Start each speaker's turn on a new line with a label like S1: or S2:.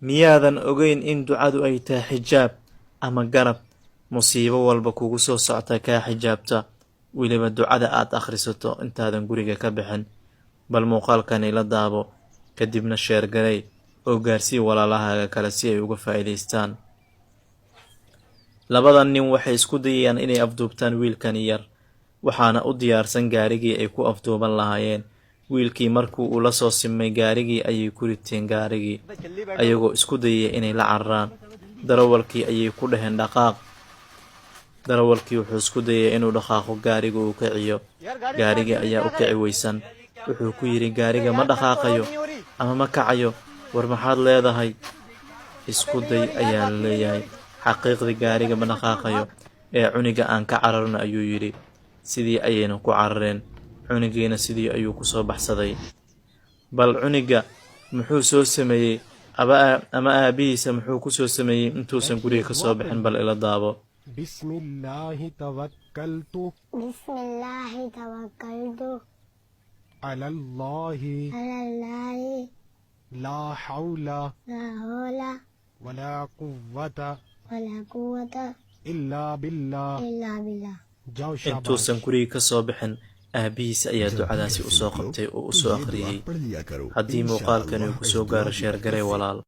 S1: Miyaadan ogeyn in ducadu ay tahay xijaab ama garab musiibo walba kugu soo socta kaa xijaabta, weliba ducada aad akhrisato intaadan guriga ka bixin? Bal muuqaalkan ila daabo, kadibna share garee oo gaarsii walaalahaaga kale si ay uga faa'iidaystaan. Labadan nin waxay isku dayayaan inay afduubtaan wiilkan yar, waxaana u diyaarsan gaarigii ay ku afduuban lahaayeen. Wiilkii markii uu la soo simay gaarigii ayay ku riteen gaarigii, ayagoo isku dayaya inay la cararaan. Darawalkii ayay ku dhaheen, "Dhaqaaq." Darawalkii wuxuu isku dayay inuu dhaqaaqo, gaariga uu kiciyo. Gaarigii ayaa u kici weysan. Wuxuu ku yidhi, "Gaariga ma dhaqaaqayo ama ma kacayo. War maxaad leedahay? Isku day," ayaa la leeyahay. "Xaqiiqdii gaariga ma dhaqaaqayo ee cuniga aan ka cararno," ayuu yidhi. Sidii ayayna ku carareen, cunigiina sidii ayuu kusoo baxsaday. Bal cuniga muxuu soo sameeyey ama aabihiisa muxuu kusoo sameeyey intuusan guriga kasoo bixin? Bal ila daabo.
S2: بسم الله توكلت.
S3: بسم الله توكلت.
S2: على الله.
S3: على الله.
S2: لا حول.
S3: لا حول.
S2: ولا قوة.
S3: ولا قوة.
S2: إلا بالله.
S3: إلا بالله.
S2: जाओ.
S1: Intuusan
S2: शाबाश.
S1: Guriga kasoo bixin, aabihiisa ayaa ducadaasi usoo qabtay oo usoo akhriyey. Haddii muuqaalkani uu kusoo gaaro, share garee, walaal.